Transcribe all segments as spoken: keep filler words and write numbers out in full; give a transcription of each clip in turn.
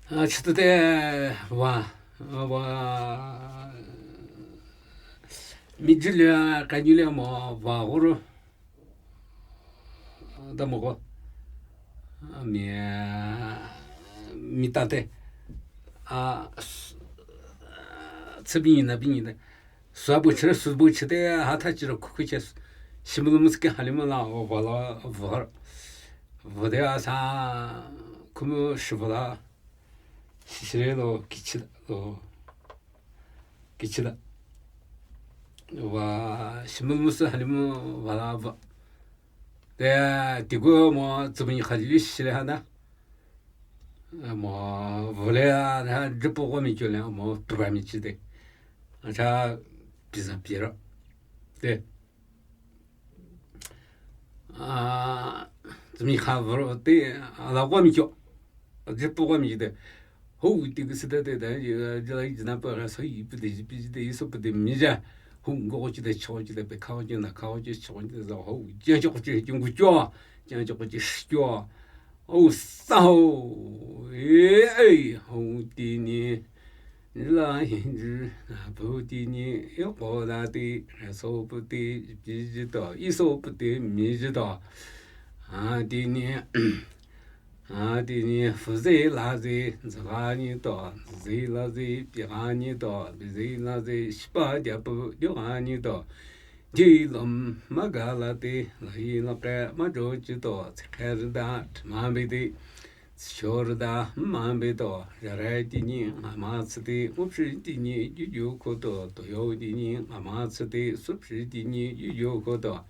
Chitete wa wa mi jili ka nyili mo wa goro da mo ko mi mi tate a tsibinyi na binyi de swabu chire swabu chite ha tha chire kuku che shimulu muske halima la o wala var vade asa kumu shibala shishire lo kichida lo kichida wa shimulu musu halima wala va de tigo mo tsibinyi khali shishire hana mo vole ha dripo ko mi chule mo tuba mi chide acha pizza pira de tsimi kha vro te ala kwa mi kyo je po kwa mi de ho ti ge se de de de je la ji na pa ga so yi pu de ji pi ji de yi so pu de mi ja ho ngo ko ji de cho ji de pe kha ji na kha ji cho ji de ho je cho ji ji ngu kyo je cho ji shi kyo o sa ho e e ho ti ni la hin ji na pu ti ni yo ko da ti so pu ti pi ji to yi so pu ti mi ji to a ti ni a ti ni fu ze la ze za ga ni to ze la ze pi ga ni to bi ze la ze shi pa ja pu yo ga ni to ji lo ma ga la ti la yi la ka ma jo ji to se ka da ma bi ti Shorda mambe to, yare ti ni ngama tsite, upshi ti ni juju koto, toyo ti ni ngama tsite, supshi ti ni juju koto,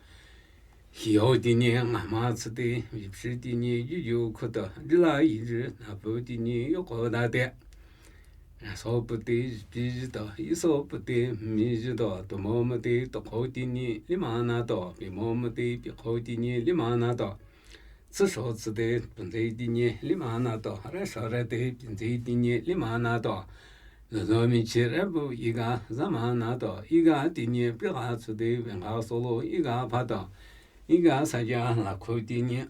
hiyo ti ni ngama tsite, yipshi ti ni juju koto, jila yiji, napu ti ni yoko date. Aso puti, piji to, iso puti, miji to, tomo muti, tokho ti ni, lima na to, pimo muti, pikho ti ni, lima na to. Tsüsho tsüte, pünze ti ni, lima na to, resho rete, pünze ti ni, lima na to. Lolo michi rebu iga, zama na to, iga ti ni, piga tsüte, venga solo, iga pa to, iga saja, lakho ti ni.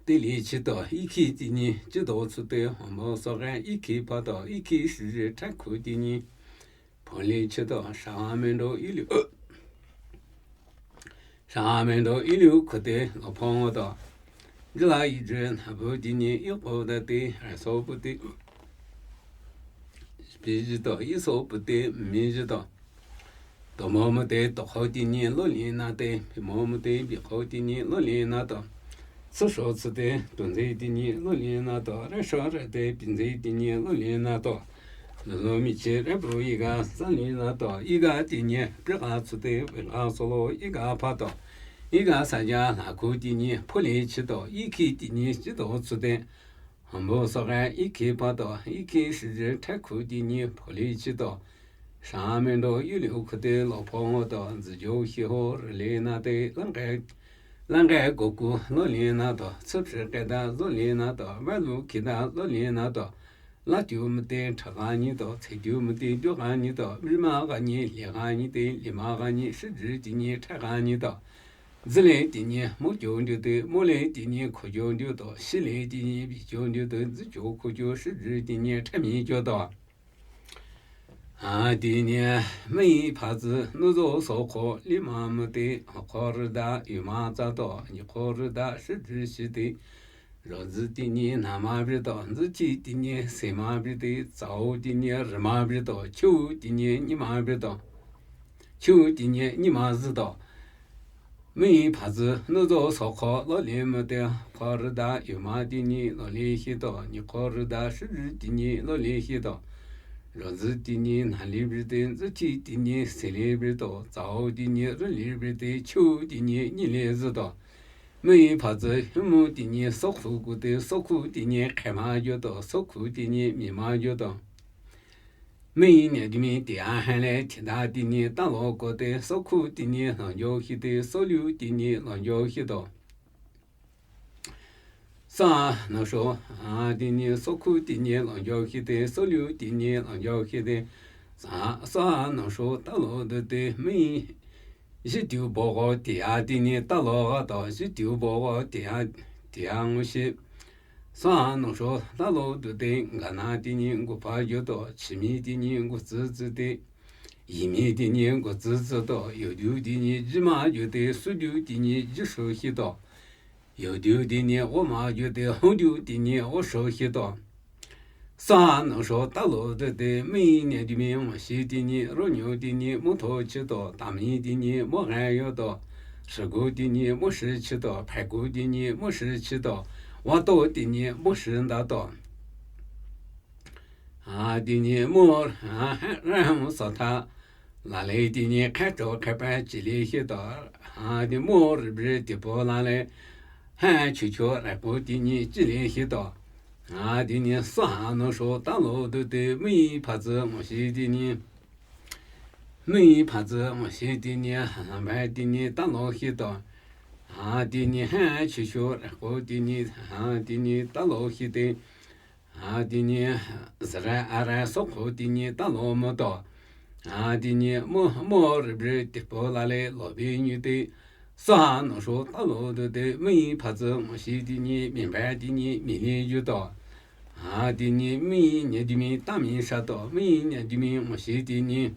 Tili chi to, iki ti ni, chi to tsüte, homo soge, iki pa to, iki shiji, takhu ti ni. Poli chi to, shama mendo, ili. Shama mendo, ili, kote, lo phong to. Jila iji, nabu ti ni, iko date, aso puti. Piji to, iso puti, miji to. Tomo muti, tokho ti ni, loli na te, pimo muti, pikho ti ni, loli na to. Tsüsho tsüte, tunze ti ni, loli na to, resho rete, pinze ti ni, loli na to. Lolo michi, rebu iga, sali na to, iga ti ni, piga tsüte, venga solo, iga pa to. Iga saja, lakhu ti ni, poli chi to, iki ti ni, chi to tsüte. Hambo soge, iki pa to, iki shiji, takhu ti ni, poli chi to. Sha mendo yuli ukhute lo phong to, zijo hiho rili na te, langkai, langkai goku loli na to, tsüpshi keda zoli na to, valu kida zoli na to, la tiu mute, thaga ni to, tse tiu mute, dio ga ni to, rima ga ni, li ga ni te, lima ga ni, shiji ti ni, thaga ni to. Zile ti ni, mo jo ndio te, mo le ti ni, kho jo ndio to, shi le ti ni, bi jo ndio te, zijo kho jo, shiji ti ni, thami jo to. A ti ni, mei pha zi, nu zo so kho, li ma mu te, kho ri da, yu ma za to, ni kho ri da, shi zi shi te, ro zi ti ni, na ma bi to, zi ti ti ni, se ma bi te, zao ti ni, ri ma bi to, qiu ti ni, ni ma bi to, qiu ti ni, ni ma zi to. Mei pha zi, nu zo so kho, lo li mu te, kho ri da, yu ma ti ni, lo li hi to, ni kho ri da, shi zi ti ni, lo li hi to. Ro zi ti ni, na li bi te, zi ti ti ni, se li bi to, zao ti ni, ri li bi te, qiu ti ni, ni li zi to. Mei pha zi, hu mu ti ni, so khu gu te, so khu ti ni, khe ma yo to, so khu ti ni, mi ma yo to. Mei ni di mi ti a han le, ti da ti ni, ta lo ko te, so khu ti ni, lo yo hi te, so liu ti ni, lo yo hi to. Sa no sho, a ti ni, so khu ti ni, lo yo hi te, so liu ti ni, lo yo hi te. Sa, sa no sho, ta lo de te, mei, ji tiu bo go ti a ti ni, ta lo ga to, ji tiu bo go ti a, ti a ngo shi. Sangha nungsho talo dute, ngana tinyi ngupa yoto, chimi tinyi ngutsütsü te, yimi tinyi ngutsütsü to, yodu tinyi jima yote, sudu tinyi jisho hito, yodu tinyi oma yote, hodu tinyi osho hito. Sangha nungsho talo dute, mi ne dimi moshi tinyi, ronyo tinyi, moto chito, tami tinyi, moga yoto, shigu tinyi, moshi chito, phagu tinyi, moshi chito, wato tinyi, moshi ndato. A tinyi, mo, a, he, ra, mo, sa, tha, lale tinyi, khato, khapa, chili, hito, a ti, mo, ribri, tipo, lale, ha, chucho, rapo tinyi, chili, hito. A tinyi, sangha nungsho talo dute, mi phatsü moshi tinyi. Mi phatsü moshi tinyi, hamba tinyi, talo hito. A tinyi, ha, chucho, rapo tinyi, a tinyi, talo hite. A tinyi, zara, ara, soko tinyi, talo moto. A tinyi, mo, mo, ribri, tipo, lale, lobi, nyute. Sangha nungsho talo dute, mi phatsü moshi tinyi, mimba tinyi, mili yuto. A tinyi, mi ne dimi, tami shato, mi ne dimi, moshi tinyi.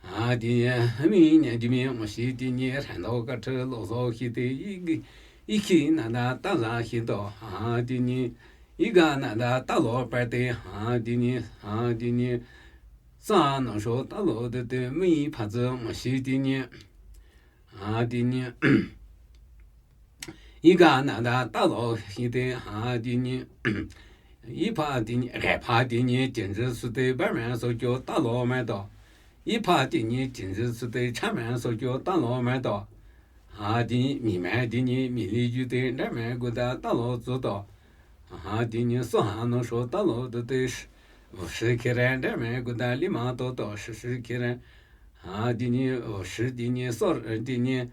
A tinyi, mi ne dimi, moshi tinyi, rando, kathe, lozo, hite, iki, iki, nada, taza, hito. A tinyi, iga, nada, talo, pate. A tinyi, a tinyi, sangha nungsho talo dute, mi phatsü moshi tinyi. A tinyi, iga, nada, talo, hite, a tinyi, ipha tinyi, gapha tinyi, tinzi sute, bama sokyo, talo, mato. Ipha tinyi, tinzi sute, chama sokyo, talo, mato. A tinyi, mima tinyi, mili yute, dama guda, talo, tsuto. A tinyi, sangha nungsho talo dute, sh-, vushi kire, dama guda, lima toto, shishi kire. A tinyi, vushi tinyi, sor tinyi,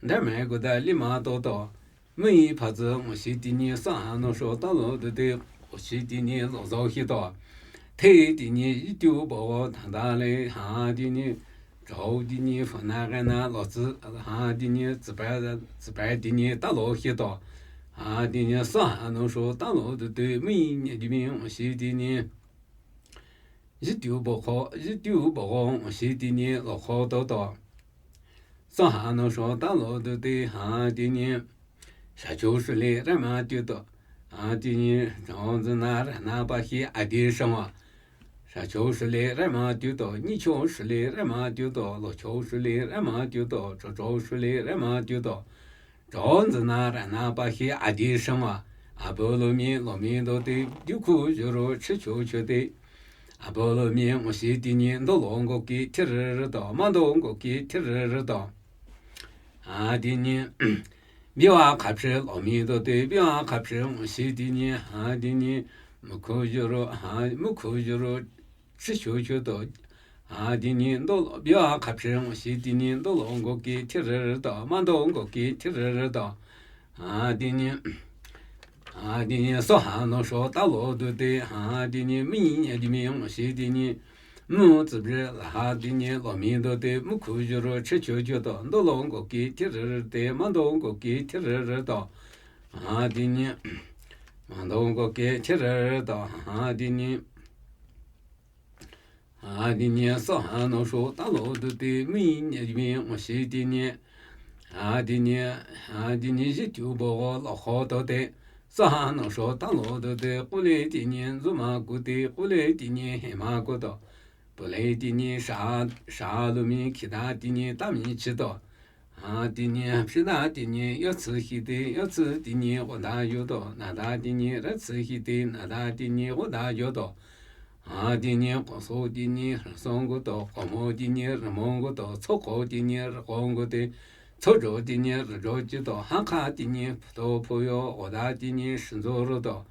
dama guda, lima toto. Mi phatsü moshi tinyi, sangha nungsho talo dute, oshi tinyi, lozo hito. Te tinyi, yitu bo, tanda le, a tinyi, zhao tinyi, fana gana, lotsü, a tinyi, zipa, zipa tinyi, talo hito. A tinyi, sangha nungsho talo dute, mi ne dimi, oshi tinyi. Yitu bo ko, yitu bo ko, oshi tinyi, lo ko toto. Sangha nungsho talo dute, a tinyi, shacho shule, rama tuto. A tinyi, zhao zina, rana pahi, adi shangwa. Shacho shule, rama tuto, nyicho shule, rama tuto, locho shule, rama tuto, chocho shule, rama tuto. Zhao zina, rana pahi, adi shangwa. Abolomi, lomi dote, duku yoro, chicho chote. Abolomi, moshi tinyi, dolo ngoki, tiriri do, mado ngoki, tiriri do. A tinyi, biwa kapshi, lomi dote, biwa kapshi, moshi tinyi, a tinyi, muku yoro, a, muku yoro, chicho choto. A tinyi, dolo, biwa kapshi, moshi tinyi, dolo ngoki, tiriri do, mado ngoki, tiriri do. A tinyi, a tinyi, sangha nungsho talo dute, a tinyi, mi ne dimi, moshi tinyi, mu tsübri, laha tinyi, lomi dote, muku yoro, chicho choto, dolo ngoki, tiriri te, mado ngoki, tiriri do. A tinyi, mado ngoki, tiriri do, a tinyi. A tinyi, sangha nungsho talo dute, mi ne dimi, moshi tinyi. A tinyi, a tinyi, yitu bo go, lo ko dote. Sangha nungsho talo dute, kule tinyi, zuma kuti, kule tinyi, hema kuto. Pule tinyi, sha, sha lumi, kita tinyi, tami chito. A tinyi, pshida tinyi, yatsü hite, yatsü tinyi, goda yoto, nada tinyi, ratsü hite, nada tinyi, goda yoto. A tinyi, koso tinyi, rasong goto, komo tinyi, ramong goto, tsoko tinyi, rakong gote, tsojo tinyi, rajo chito, haka tinyi, pto poyo, goda tinyi, shinzo roto.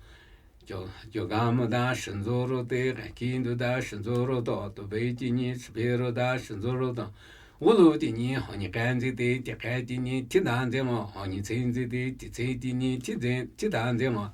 Kyo, kyo ga mo da shinzo ro te, ga ki ndu da shinzo ro to, to be ti ni, chi be ro da shinzo ro to. Wu lu ti ni, ho ni kan zi te, ti kan ti ni, ti dan zi mo, ho ni tsin zi te, ti tsin ti ni, ti zi, ti dan zi mo.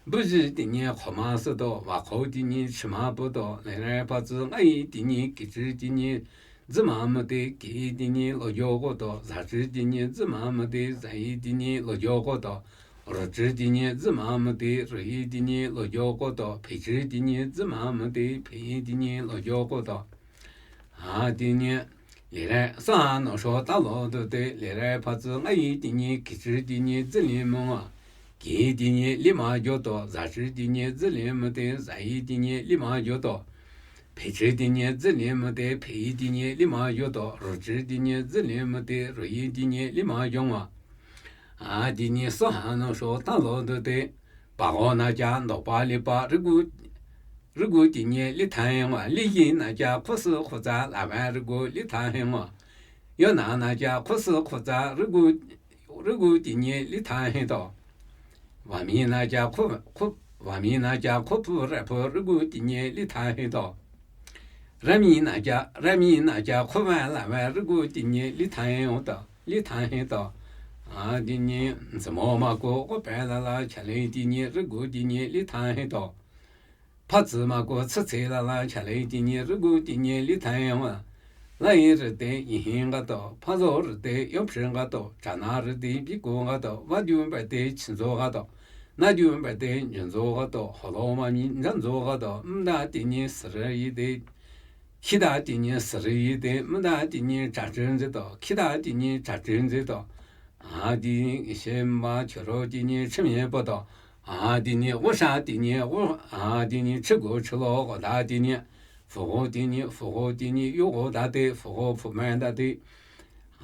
Bu zi ti ni, ho ma si to, wa ko ti ni, chi ma pu to, le re pa zi, nga yi ti ni, ki chi ti ni, zi ma mo te, ki yi ti ni, lo yo ko to, za chi ti ni, zi ma mo te, za yi ti ni, lo yo ko to. Rüchü tinyi zümü müte, rüyi tinyi lojo koto, phechü tinyi zümü müte, pheyi tinyi lojo koto. A tinyi, lere sa no sho talo dote, lere phatsü ngayi tinyi, kichü tinyi zili münga. Kiyi tinyi lima joto, zachü tinyi zili müte, zayi tinyi lima joto. Phechü tinyi zili müte, pheyi tinyi lima joto, rüchü tinyi zili müte, rüyi tinyi lima jonga. A tinyi soha no sho talo dote, pago na ja ndopa lipa rügu, rügu tinyi litha hengwa, liyi na ja khusü khutsa lava rügu litha hengwa. Yona na ja khusü khutsa rügu, rügu tinyi litha hengto. Vami na ja khu, khu, vami na ja khupu repu rügu tinyi litha hengto. Rami na ja, rami na ja khuva lava rügu tinyi litha hengto, litha hengto. A tinyi, nzamo mako, kope lala, chale tinyi, rügu tinyi, litha hengto. Phatsü mako, tsütse lala, chale tinyi, rügu tinyi, litha hengwa. Lai rüte, yihi ngato, phazo rüte, yopshe ngato, chana rüte, biko ngato, vaju bate, chinzo ngato. Naju bate, nyanzo ngato, holo mami, nyanzo ngato, mda tinyi, sere yite, khida tinyi, sere yite, mda tinyi, chachun zito, khida tinyi, chachun zito. A tinyi, shemba, choro tinyi, chimye poto. A tinyi, wosha tinyi, wo, a tinyi, chigo, chilo, goda tinyi, fugo tinyi, fugo tinyi, yogo date, fugo, fume date.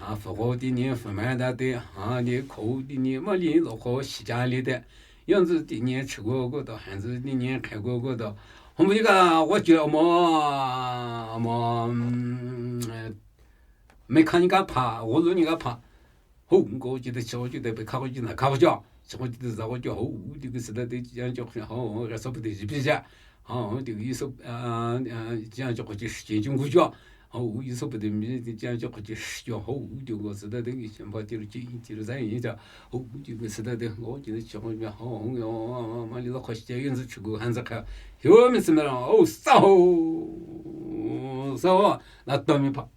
A fugo tinyi, fume date, a ni ko tinyi, mali loko, shija lite. Yonzi tinyi, chigo godo, hanzi tinyi, khago godo. Hombo jiga, wojo mo, mo, mm, mekanika pa, wolo niga pa. Ho, ngo jide, cho jide, pe kako jina, kako jo. Cho jide, za ko jo, ho, jige sida de, jiang jo, ho, ga so de, jibi ja. Ho, jige so, a, a, jiang jo, ji, ji, jung gu jo. Ho, yi so de, mi, jiang jo, ji, jo, ho, jige sida de, yi chen ba, ji, ji, ji, za, yi ja. Ho, jige sida de, ngo jide, cho, ho, yo, ma li lo ko shi, yun zi, chu gu, han zi ka. Yo, mi si me la, o, sa, ho. Sa, ho. La to mi pa.